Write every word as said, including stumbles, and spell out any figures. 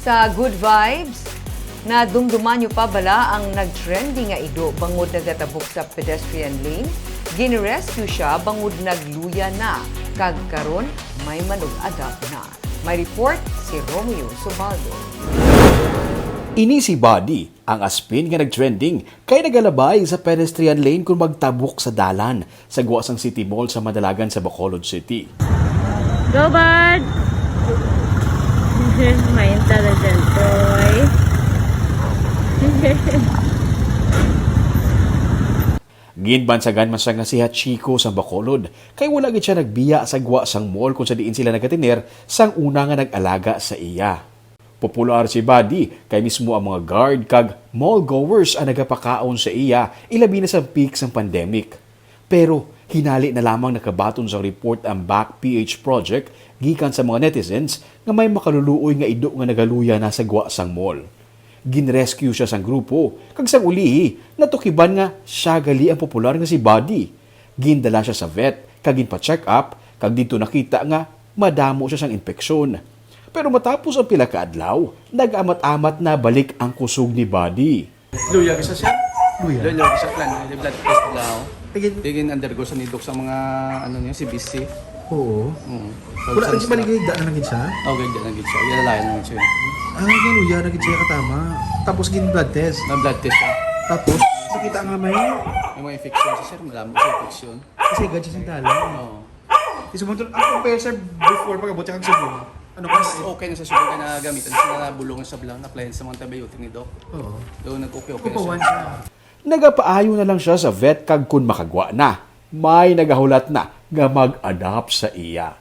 Sa good vibes, nadumduman niyo pa bala ang nag-trending nga ido bangod nagatabok sa pedestrian lane? Gin-rescue siya bangod nagluya na, kag karon may manug-adap na. May report si Romeo Subaldo. Ini si Buddy, ang aspin nga nag-trending kay nagalabay sa pedestrian lane kon magtabok sa dalan sa gwa sang City Mall sa Madalagan sa Bacolod City. Go, bud! My intelligent boy. Ginbansagan man siya nga si Hachiko sa Bacolod, kay wala gid siya nagbiya sa gwa sang mall kung sa diin sila nagatener sang una nga nag-alaga sa iya. Popular si Buddy kay mismo ang mga guard kag mall goers ang nagapakaon sa iya, ilabi na sa peak sang pandemic. Pero hinali na lamang nakabaton sang report ang Back P H Project gikan sa mga netizens nga may makaluluoy nga ido nga nagaluya na sa gwa sang mall. Gin-rescue siya sang grupo, kag sang ulihi, natukiban nga siya gali ang popular nga si Buddy. Gindala siya sa vet kag ginpa-check up, kag didto nakita nga madamo siya sang impeksyon. Pero matapos ang pila ka adlaw, nag-amat-amat na balik ang kusog ni Buddy. Luya gid siya, sir. Luya. Luya gid siya, plan. Yung blood test daw. Tigin. Tigin undergo sa nidok sa mga, ano niya, C B C. Oo. Oo. Wala, so, lagi sa maligligda na lang gid siya? Oh, gid na gid siya. Ilalayan na gid siya. Ah, galuya na gid siya katama. Tapos gin blood test. Na blood test siya. Tapos, nakita nga may May mga infection siya, sir. Madami siya infection. Kasi gad siya sa dalan. Oo. Kasi mo, ang compare, sir, before pag-abot siya kag Cebu. Ano Mas ka? Okay na sa sugar na gamitan sa mga bulong sa blang, applyan sa mga antibiotic ni Doc. Oo. Doon nag-okay-okay na Kupawan siya. Siya. Nagapaayo na lang siya sa vet kag kun makagwa na, may nagahulat na nga mag-adopt sa iya.